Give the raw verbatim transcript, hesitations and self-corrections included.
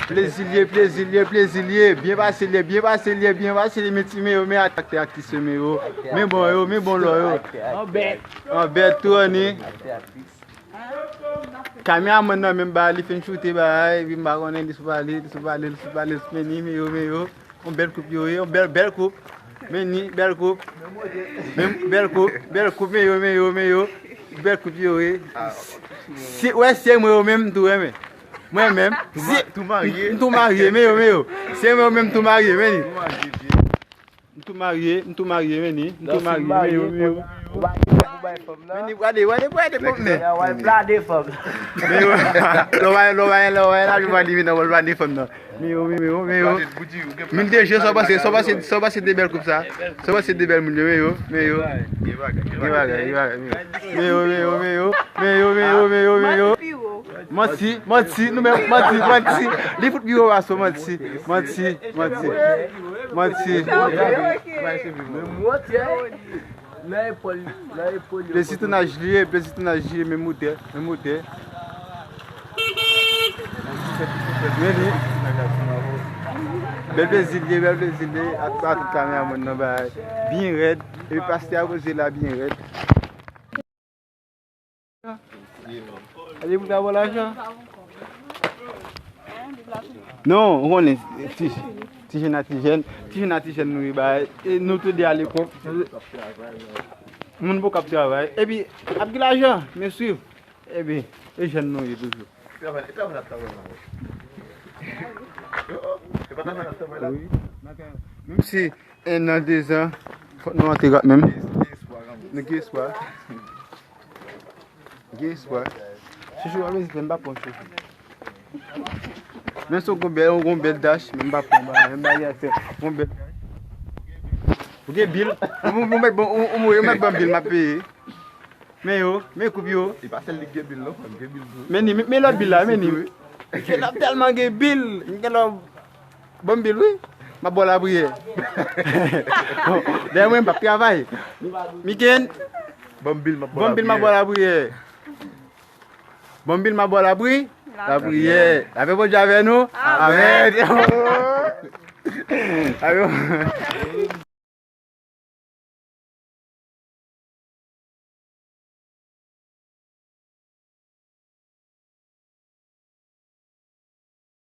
Plezi l ye, plezi l ye, plezi l ye. Byen pase l ye, byen pase l ye, byen pase l ye. Men ti men yo, men aktè, aktris yo, men yo. Men bon yo, men bon lò yo. An bèt tou, anni. Kameramann nan menm ba li fin choute bagay, epi m pa konnen li sou pale, li sou pale, li sou pale, li sou men ni, men yo, men yo. Yon bèl koup yo ye, yon bèl, bèl koup. Men ni, bèl koup. Men bèl koup, bèl koup, men yo, men yo, men yo. Bèl koup yo ye. Si, wè, se mwen yo menm, m tou renmen. Mwen menm, si, m tou marye, men yo, men yo. Se mwen yo menm, m tou marye, men ni. M tou marye, m tou marye, men ni. M tou marye, men yo, men yo. Men ni, gade, gade, gade, gade, men. Men yo, lò, lò, lò, lò, lò, lò, lò, men yo, men yo, men yo. Min de je, sa w panse, sa w panse, sa w panse de bèl koup sa? Sa w panse de bèl moun yo, men yo, men yo. Gen bagay, gen bagay, men yo. Men yo, men yo, men yo, men yo, men yo, men yo, men yo. Manti, manti, nou menm, manti, manti. Li fout pi wo pase w, manti, manti, manti. Manti. Nan epòl, nan epòl yo. Plezi tounaj li ye, plezi tounaj li ye, menm odè, menm odè. Men li. Bèl plezi li ye, bèl plezi li ye. A, a tout kameramann nan bay. Byen rèd. Epi pastè a poze la byen rèd. Ale pou ta bon lajan. Non, ou konnen, ti, ti jèn a ti jèn, ti jèn a ti jèn nou ye bay. E nou tou de a lekòl. Moun poko ap travay. Epi, ap gen lajan, men swiv. Epi, e jèn nou ye toujou. Wi. Menm si en an, de zan, fòk nou antre kanmenm. Nou gen espwa. Gen espwa. Chouchou, pa bezwen fè m pa pran chouchou. Men si w gon bèl, w gon bèl dach, men m pa pran ba, men m pa gen afè. Gon bèl dach. Ou gen bil. Ou, ou, ou mèt ban, ou, ou, ou mèt ban bil, m ap peye. Men yo, men koup yo. E pa sèl li gen bil non, frè m gen bil tou. Men ni, men, men lòt bil la, men ni. Gen lòt tèlman gen bil, gen lòt Ban m bil wi. M ap ba w lapriyè. Dèyè mwen m p ap travay. Miken. Ban m bil, m ap ba w lapriyè. Ban m bil, m ap ba w lapri. Lapriyè. Lapè Bondye avè nou. Amèn. Amèn.